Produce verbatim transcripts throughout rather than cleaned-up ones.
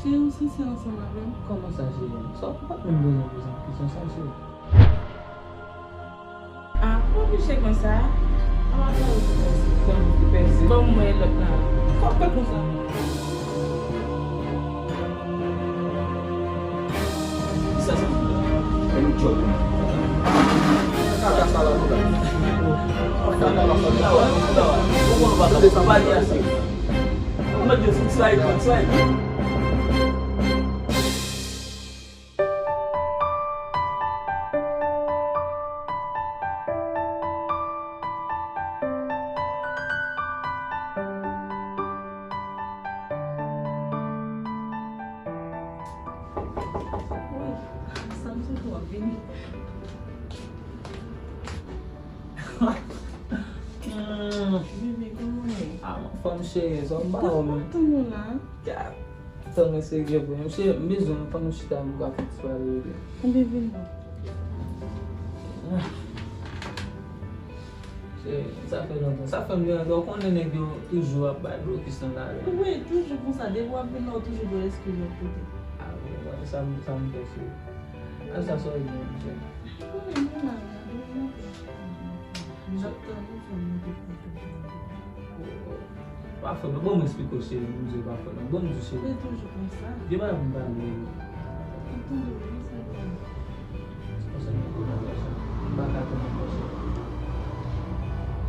Cheri, ou sensè ansanm avè m? Kòman sa, cheri? Sa ou pa t menm bezwen poze m kesyon sa, cheri. Ah, pa oblije konsa. An pa fè ou pèse. Fè m pèse. Ban m wè lòt la. Sa w fè konsa? Sa, sa. E nou djòb. Kaka sa la, nou la. Kaka la, sa la. Ou konn pa sa. Ou pa li ase. Ou mèt di sa, sa. Wi, Samson twò vini. Hmm. Bebe, kòman w ye? Ah, m anfòm, cheri, sa w ba w menm? Tann ou la. Tann mwen serye vre. M se, m bezwen w, fò nou chita, m ka fè ti pale, bebe. Konbyen vin non? Cheri, sa fè lontan. Sa fè m gen anvi, w konnen nèg yo toujou ap bay blokis nan lari a. Wi, toujou konsa. Depi w ap vin la, w toujou dwe eskiz yon kote. Ah wi, wè, sa m, sa m fè, cheri. A sa, sa w di menm, cheri? Ou konnen mwen la, la, depi lontan. M ap tann ou fè m moute pou ou. Pa fè non, ban m eksplike w, cheri, m di w pa fè non. Ban m di w, cheri. Se toujou konsa. Gen bagay pou m pale. M tande w, wi, sa gen. Se konsa m te konn ap fè sa. M pa ka tann ankò, cheri.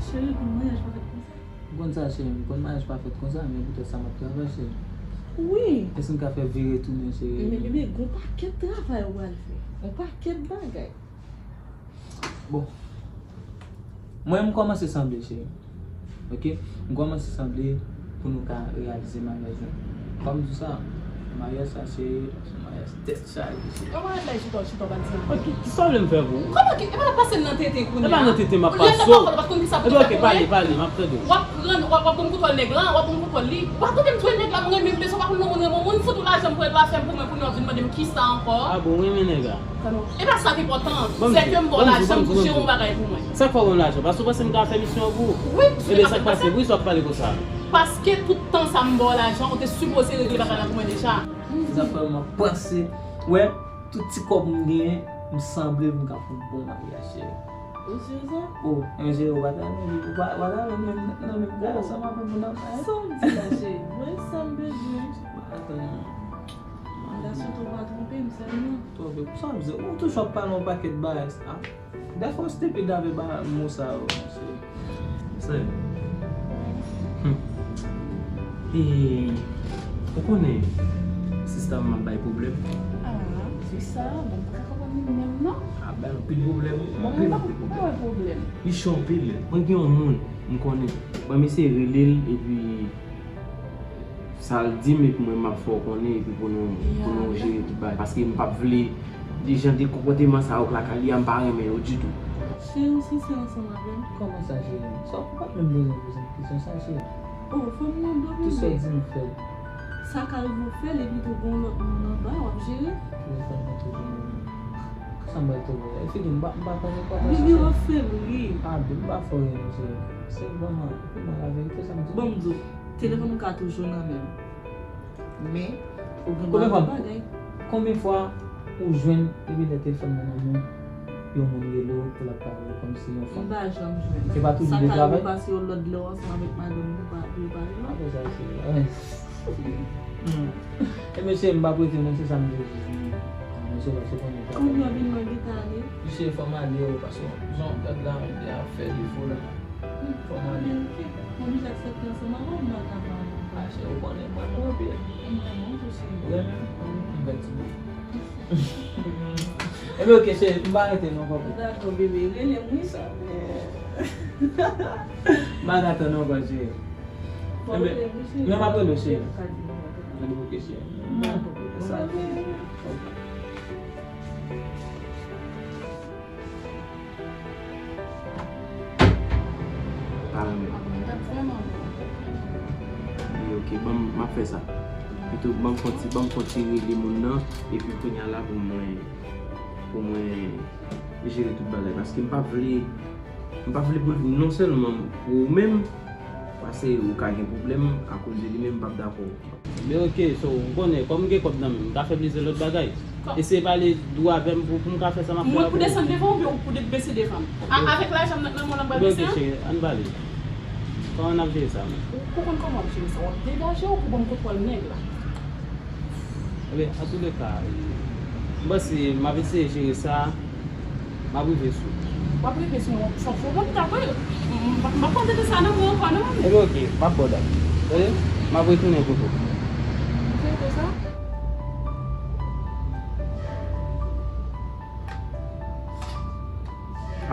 Cheri, pou maryaj pa fèt konsa. M konn sa, cheri, m konn maryaj pa fèt konsa, men poutèt sa m ap travay, cheri. Wi. Èske m ka fè vire tounen, cheri? Men bebe, gon pakèt travay ou pral fè. Yon pakèt bagay. Bon. Mwen, m kòmanse sanble, cheri. Oke? M kòmanse sanble pou nou ka reyalize maryaj nou. Kòm di sa, maryaj sa, cheri, se yon maryaj tèt chaje, cheri. Kòman rèd la chita, chita, w pa di anyen? Oke, kisa w vle m fè pou ou? Kòman ki, e pa l ap pase m nan tete kounye a? E pa nan tete m ap pase w. Lè m nan pafò, m pa konn kisa pou m fè pou mwen. Ebyen, oke, pale, pale, m ap tande w. W ap pran, w ap, w ap pran kontwòl nèg la, w ap pran kontwòl li. W ap tande m touye nèg la, m renmen m, men se w pa konn nan moun renmen w, moun fout ou lajan m pran, w ap fè m pou mwen, pou nou ap vin mande m kisa ankò. Ah bon, w renmen nèg la? E pa sa k enpòtan. Sèke m ba w lajan pou jere yon bagay pou mwen. Sa k fè w ban m lajan? Paske w panse m ka fè misyon an pou ou? Wi, paske. Ebyen, sa k pase? Poukisa w ap pale konsa? Paske tout tan sa m ba w lajan, ou te sipoze regle bagay la pou mwen deja. Zafè m ap panse. Wè, tout ti kòb m genyen, m sanble pou m ka fè yon bon maryaj, cheri. Ou si sa? Oh, enjè, ou pa ta renmen, ou pa, ou pa ta renmen nan menm kay ansanm avè m pou n ap fè? Sa w di la, cheri? Mwen, sa m bezwen. Atann. Gason, tou pa twonpe m sèlman. Twonpe m? Sa w di? Ou toujou ap pale yon pakèt bagay sa. Dèfwa w stipid avè ba mo sa yo, mesye. Mesye. Hmm. E, ou konnen, sista m ap bay pwoblèm. Ah, se sa, mwen pa ka konprann li menm, non. Ap bay anpil pwoblèm, anpil, anpil pwoblèm. Mwen pa wè pwoblèm. Li cho anpil. Mwen gen yon moun, m konnen. Ban m eseye rele l, epi sa l di m, epi mwen, m ap fè w konnen, epi pou nou, pou nou jere tout bagay. Paske m p ap vle, de jan de konpòteman sa yo k lakay li a, m pa renmen yo ditou. Cheri, ou sensè ansanm avè m? Kòman sa, cheri? Sa ou pa t menm bezwen poze m kesyon sa, cheri. Oh, fò m mande w, bebe. Kisa w di m fè l? Sa ka rive w fè l, epi tou gon lòt moun anba, w ap jere? Telefòn mwen toujou nan men m. Kisa m pral tou fè? E figi m pa, m pa fè nenpòt sa, cheri. Bebe, w ap fè m ri. Ah, bebe, m pa fè w ri non, cheri. Se vrèman, pou mwen, laverite, sa m di w. Bon, m di w, telefòn ou ka toujou nan men m. Men, ou gen dwa fè bagay. Konbyen fwa ou jwenn epi lè telefòn nan nan men yon moun rele w pou l ap pale w kòmsi yon fanm? M pa janm jwenn. Se pa toujou de travay? Sa ka rive w pase yon lòt lè w ansanm avèk madanm ou pa, pou yo pale w. Apre sa, se, hmm. E mesye, m p ap rete non, se sa m te di. Mesye, paske konnen sa. Kounye a vin nan gita ale. Mesye, fò m ale o, paske jan w gad la, m te ap fè defo la. Fò m ale. Ok. Mwen oblije aksepte ansanm avè w, m pa ka pa ale. Ah, cheri, ou konnen mwen renmen w anpil. M renmen w tou, cheri. Ou renmen m? M fè ti bout. Ebyen, ok, cheri, m pa rete non, papa. Dakò, bebe, rele m, wi. M pa ka tann ankò, cheri. Ebyen, men m ap rele w, cheri. Ebyen, ok, cheri. Dakò, bebe. Sa. Ok. Pa renmen. Li ok, ban m, m ap fè sa. Pito, ban m fè yon ti, ban m fè yon ti rele moun nan, epi kounye a la pou mwen, pou mwen jere tout bagay. Paske m pa vle, m pa vle pou l vin non sèlman pou ou menm, paske ou ka gen pwoblèm akoz de li, men m p ap dakò. Men oke, so, ou konnen, kòm m gen kòb nan men m, m ka fè plizyè lòt bagay. Eseye pale dou avè m pou, pou m ka fè sa m ap fè la pou ou. Mwen pou desann devan w oubyen ou pou de-, bese devan m? A, avèk lajan m nan, nan men w la m pral bese an? Ebyen oke, cheri, ann pale. Kòman n ap jere sa menm? Ou, ou konn kòman w ap jere sa? W ap degaje w pou ban m kontwòl nèg la. Ebyen, antouleka, e, m panse m ap eseye jere sa, m ap rive sou. W ap rive sou mwen, w ap, fò, fò ban m dat, wi. M, m, m p ap pran tete sa nan mwen ankò, non. Ebyen, oke, m ap ba w dat. Tande? M ap retounen kote w. Ou fè konsa?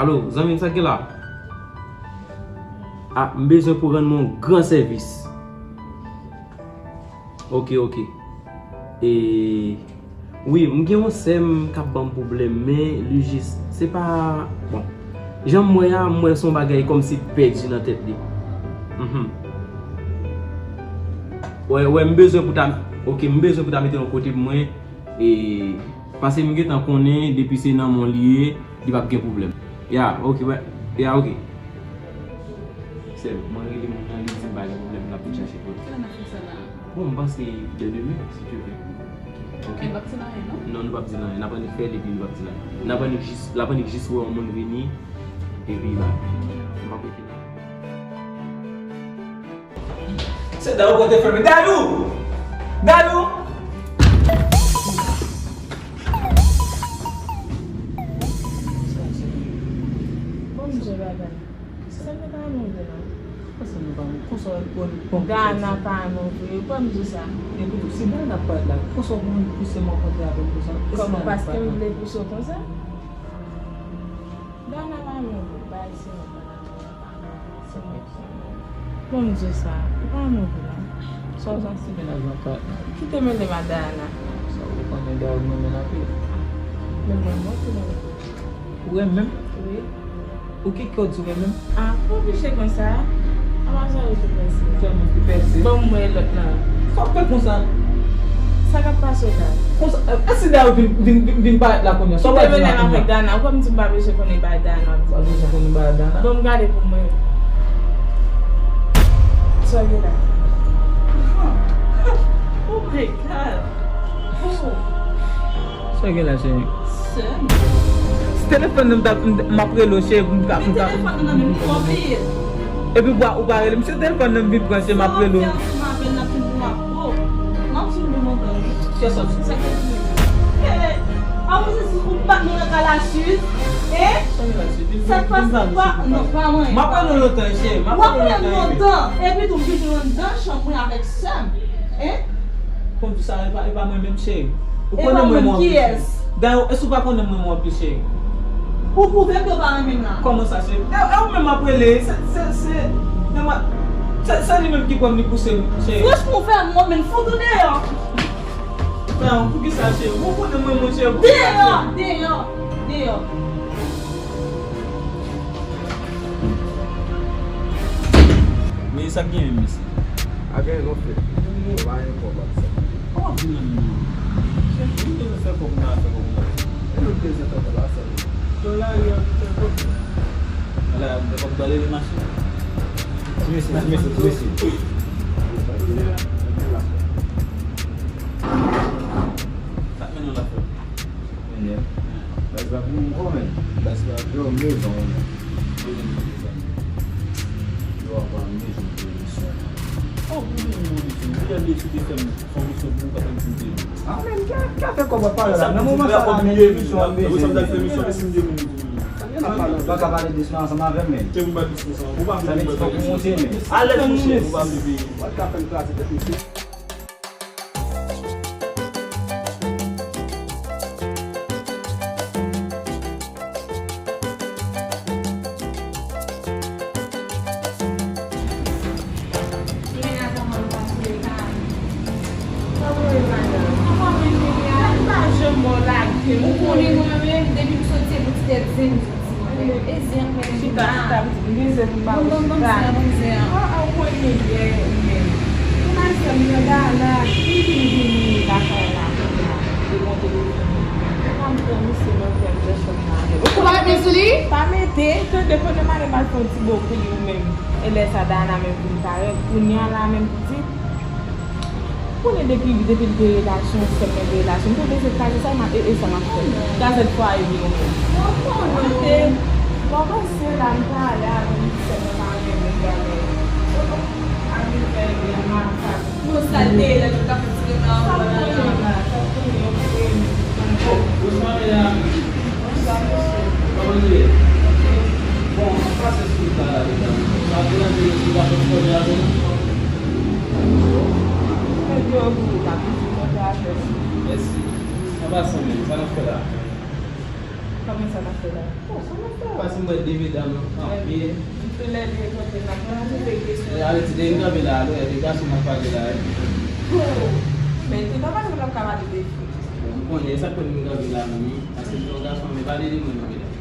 Alo, zanmi m, sa k gen la? A, m bezwen pou w rann mwen yon gran sèvis. Oke, oke. E, wi, m gen yon sè m k ap ban m pwoblèm, men li jis, se pa, bon. Jan m wè a, m wè se yon bagay kòmsi pèdi nan tèt li. Mhm. Wè, wè, m bezwen pou ta, oke, m bezwen pou ta mete yon kote pou mwen. E, paske m gentan konnen depi se nan men w li ye, li p ap gen pwoblèm. Ya, oke, wè. Ya, oke. Sè, mwen rele moun nan, li di m pa gen pwoblèm, l ap vin chache pou li. Kilè n ap fè sa la? Bon, m panse dè demen, si Dye vle. Oke? Men n p ap di l anyen, non? Non, nou p ap di l anyen. N ap annik fè l epi nou p ap di l anyen. N ap annik jis, l ap annik jis wè yon moun vini, epi ba, m p ap rete la. Se Dadou kote fè men. Dadou! Dadou! Bon, m jere bagay. Sè m pa nou vre non. Konsa nou pa nou, konsa w ap pran nou. Dana pa nou vre, ou pa m di sa. Ekout, si Dana parèt la, konsa w konn pouse m rankontre avè l konsa? Kòman, paske m vle pouse w konsa? Dana pa nou vre, bay se mwen pa nou vre. Bon, m di w sa, ou pa renmen vre non. Sa w santi mennaj mwen fè? Kite mele m a Dayana. Sa w konnen Dayana renmen l anpil. Men mwen, mwen tou renmen. Ou renmen m? Wi. Ou ki kò di w renmen m? Ah, pa oblije konsa. Anba sa yo tou pèse la. Sèlman ki pèse. Ban m wè lòt lan. Sa w fè konsa? Sa k ap pase w la? Konsa, e, e si Dayou vin, vin, vin, vin parèt la kounye a? Sa w pral di la kounye a? Avèk Dana, ou pa m di m pa bezwen konnen bagay Dana, m di. Pa bezwen konnen bagay Dana? Bon, m gade pou m wè. Sa w gen la? Oh my God! Oh! Sa w gen la, cheri? Sè m. Si telefòn nan m t ap, m, m ap rele w, cheri, pou m ka, pou m ka. Men telefòn nan nan men m twò pil. Epi w pa, ou pa rele m. Si telefòn nan m vin pran, cheri, m ap rele w. Sa w fè ansanm avè l, l ap vin pou w ap bo. M ap sou nou lontan, wi. Kiyès sa? Sa k te di? Hey, hey. Apre se si ou bat mwen nan kalachit, eh? Sa k pase? Pa, non, pa mwen. M ap rele w lontan, cheri. M ap rele w lontan. W ap rele m lontan. Epi tou, m vin anndan chanm mwen avèk sè m. Eh? Konn di sa, e pa, e pa mwen menm, cheri. Ou konnen mwen renmen w anpil, cheri. Dayè, èske ou pa konnen mwen renmen w anpil, cheri? Ou pwouve m ke w pa renmen m la. Kòman sa, cheri? E, e ou menm m ap rele. Se, se, se, se, se li menm ki pran m, li pouse m, cheri. Franchman, ou fè m wont, men fout ou deyò. Dayè, poukisa, cheri? Ou konnen mwen renmen w, cheri. Poukisa, cheri? Deyò, deyò, deyò. Men sa k genyen, mesye? A gen yon fèt. Yo pa gen kòb ap sa. Kòman w ap vin nan men nou? Chèf, nou bezwen fè kòb, nou pa fè kòb, nou pa fè kòb. E nou bezwen fè kòb la, sa. Dola yo ap fè kòb. Ala, ap fè kòb, gade le mache. Ti mesye, ti mesye, ti mesye. Sa k mennen w la, frè m? Mennen m? Baz la pou mwen ankò, men. Baz la pou mwen ankò, men. Yo ap amenn yon odisyon. Oh, pou mwen yon odisyon. Ou te di ou te fè m fè odisyon pou ou, pa tann pou m te. Ah, men, ki, ki afè kòb w ap pale la? Nan moman sa la, men, odisyon, m bezwen. Sa m ta fè misyon, men si m te moun. N ap pale, ou pa ka pale dousman ansanm avè m, men. Ke m pale dousman ansanm avè w. Ou pa vle pou m pale dousman. Alèz, monchè, ou pa vle peye. Ou pa ka fè m kraze tèt misye. Ou konnen mwen menm, depi m soti, se pou ti tèt zen m soti mwen menm. E zen ak mwen menm. Chita, chita, pitit, m gen zen pou m ba ou chita. Ban m zen an, ban m zen an. Ah, ah, ou konn mwen byen, ou menm. Ou nan sè m nan Dana, li vin vini lakay la, kounye a, li monte telefòn nan. Ou pa m pran misye nan kè m, jès fè m nan avè l. Ou pa mete sou li? Pa mete, tande, pandan m ale m al fè yon ti bo pou li ou menm. E lè sa, Dana menm vin parèt, kounye a la menm pitit. Konnen depi, depi l gen relasyon, sè m nan gen relasyon. M tou bezwen kraze sa, m a, e, e sa m ap fè. Gazèt fwaye vin ouvri. Mwen konnen. Mwen panse la, m pale avè m, sè m nan pa renmen gade. Avè m fè l gen makak. Bon, sa l te ye lè nou t ap fè ti nan. Sa l konnen la, sa l konnen, yo konnen. Bon, sa m la. Kòman nou ye? Bon, ann pase sou wout la la deja. Pa deranje nou, si w pa konn konnen avè nou. Mèsi. An pasan menm, sa n ap fè la? Kòman sa n ap fè la? Bon, sa n ap fè la, si m wè de medam kanpe. Tou lè de kote n ap pale de kesyon. E, ale, ti de n kanpe la, ale, de gason n ap pale la, wi. Men, te nòmal pou n ap ka pale de fi. Bon, m konnen, e sa k fè m kanpe la menm, wi. Paske m se yon gason, men pale de mwen non, medam.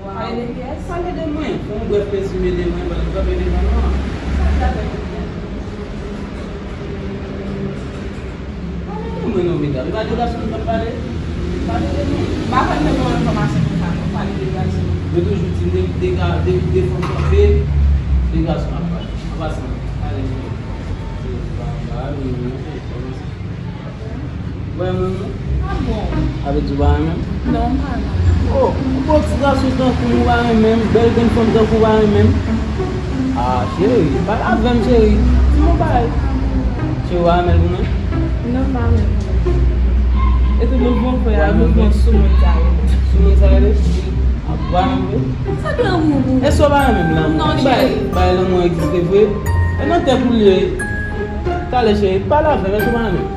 Pale de kiyès? Pale de mwen. Fè yon brèf rezime de mwen, pale, kanpe devan nou an. Sa k ta fè? Pale de mwen non, medam. E pa de gason nou t ap pale? Pale de mwen. M pa konn mete yon enfòmasyon konsa non, pale de gason. Yo toujou di m de, de ga-, de, de fanm kanpe, de gason ap pale. An pasan, pale de mwen. Se pa, pa, pa, pa, pa, pa, pa, pa, Ou pa renmen m non? Ah bon? Sa vle di ou pa renmen m? Non, m pa renmen w. Oh, yon bo ti gason tankou m ou pa renmen m, bèl grenn fanm tankou w pa renmen m. Ah, cheri, pale avè m, cheri. Di m yon bagay. Cheri, ou pa renmen l pou mwen? Non, m pa renmen l. E tou mouvman w fè a, mouvman soumoun sa yo. Soumoun sa yo? Wi. Ah, ou pa renmen m vre? Sa granmoun pou ou? Èske w pa renmen m lanmou? Non, cheri. Bay, bay lanmou an egziste vre? E nan tèt ou l ye. Talè cheri, pale avè m, èske w pa renmen m?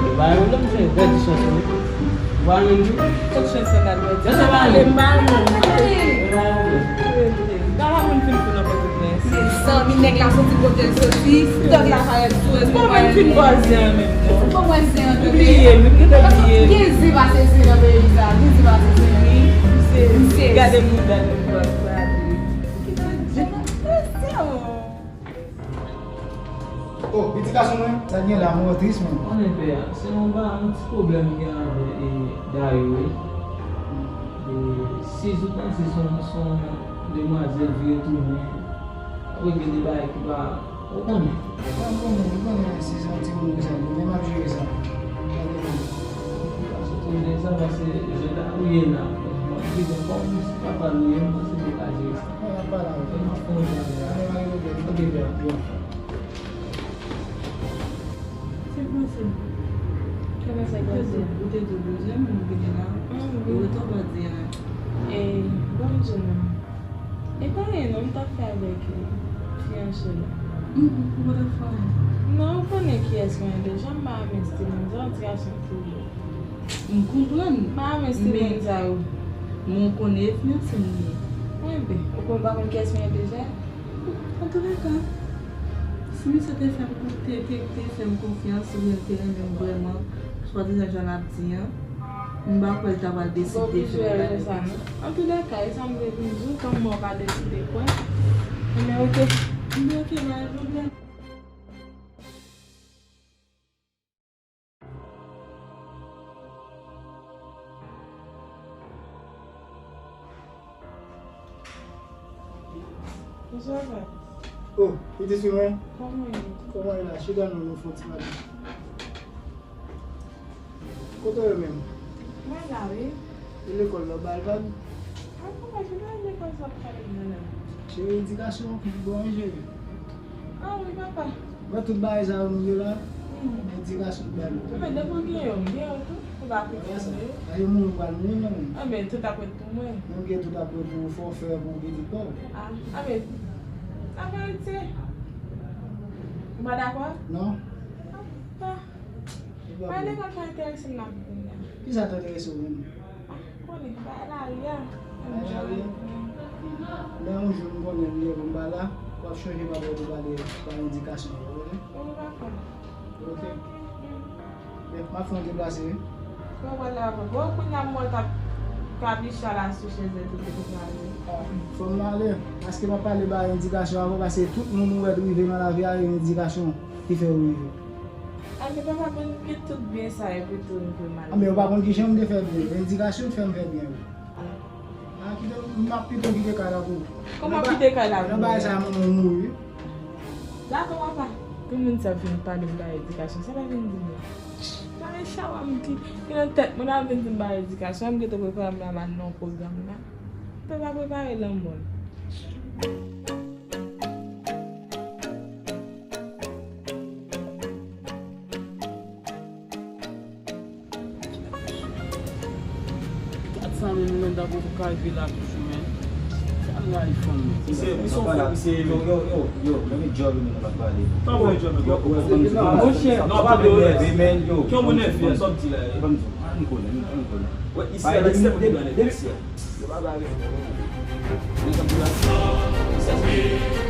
Ou pa renmen m, lè m fè vrè di chans wi. Ou pa renmen m tou? Tout chans sa gad mwen di. Èske w pa renmen m? M pa renmen w. Ou pa renmen m? Gala moun fin fou nan Pòtoprens. Se zanmi nèg la soti kote l soti, tòg la parèt sou èske ou pa renmen m? Bon, mwen fin bò zen an menm non. Bon, mwen zen an tou. Bliye m, m gentan bliye. Gen zen pase zen nan peyi sa, gen zen pase zen. Wi, misye, misye. Gade moun, gade moun, gade moun. Ki nan zen nan, mesye o. Oh, pitit gason mwen, sa gen la, mwen tris menm. Konnen pè a, se yon ba, yon ti pwoblèm m gen avè, e, Dayou wi. E, si ou panse se yon, se yon demwazèl vire tounen, apre gen de bagay ki pa, ou konnen. Mwen konnen, mwen konnen si se yon timoun konsa, men m ap jere sa. Paske tounen sa, paske jan Dayou ye la, mwen di bon, kòm se papa l ou ye, m panse pou ka jere sa. Mwen ap pale avè l. Mwen ap fè yon bagay la. Mwen ap regle l. Ok, pè a. Se panse. Kòman sa, ou te di w bezwen m, ou vini la. Ou rete w pa di anyen. E, bon, m di w non. E pa anyen non, m t ap fè avèk, e, fiyanse w la. Ou pa t ap fè anyen? Non, ou konnen kiyès mwen ye deja, m pa renmen Steven, se yon ti gason tou. M konprann. M pa renmen Steven sa yo. Men ou konnen e fiyanse m li ye. Enben, ou konn, ou pa konn kiyès mwen ye deja? Antouleka, si misye te fè m, te, te, te fè m konfyans, oubyen l te renmen m vrèman, swadizan jan l ap di an, m pa kwè l ta pral deside fè bagay konsa. Antouleka, e sa m te vin di w, kòm mwen pa deside kwè. Enben, oke. Enben, oke, pa gen pwoblèm. Bonswa, Pat. Oh, pitit fi mwen. Kòman w ye? Kòman w ye la? Chita non, nou fè yon ti pale. Kote w ye menm? Mwen la, wi. E lekòl la, w ba l vag? A, papa, se pa lekòl sa ap pale de la. Se edikasyon ki pi bon, wi, cheri. A, wi, papa. Mwen, tout bagay sa yo nou ye la, hmm, edikasyon k ba nou. Enben, depi w gen yo, m gen yo tou. Ou pa konprann yo. A, yo moun ou pral mouye, non? Enben, tout ap ret pou mwen. Menm gen tout ap ret pou ou, fò w fè pou pitit pa w. A, enben, n ap fè Ayiti. Ou pa dakò? Non. A, pa. Pale kòm sa enterese m nan kounye a. Ki sa k enterese w menm? A, konnen, bagay lari a. Bagay lari a? Men yon jou m konnen m leve m pa la, w ap chonje papa w te pale, bay endikasyon yo, konnen? Wi, papa. Ok. Men, m ap fè yon deplase, wi. Bon, wè la, bon, bon, kounye a m wè w t ap kabicha la sou chèz la, tout kote w prale. A, fò m ale, paske m ap pale bay endikasyon avan, paske tout moun ou wè rive nan lavi a, e endikasyon ki fè yo rive. A, men papa, bon, m gen tout byen sa yo, epi tou m tou mal. A, men ou pa konn kijan m te fè byen. Endikasyon k fè m fè byen, wi. A, kite, m ap pito kite kay la pou ou. Kòman kite kay la pou ou? Nan bagay sa, manman w mouri. Dakò, papa. Pou moun sa vin pale m bagay edikasyon, sa pa vin di m la. Bagay chawa m ki, ki nan tèt mwen la vin di m bagay edikasyon, m gentan prepare m la, m al nan yon pwogram la. Pèp ap prepare lanmò l. Kat san mil men tankou pou ka rive la toujou, men. Sa la, fanmi. Misye, misye, misye, yo, yo, yo, yo, men job, men, nou pa pale. Kòman job, yo, yo, yo, monchè, non, pa nève, men, yo. Kòman nève, sa w di la? Ban m di, an konnen, an konnen. Wè, isi a, se pou gade, isi a. Yo pa pale. Isi a, se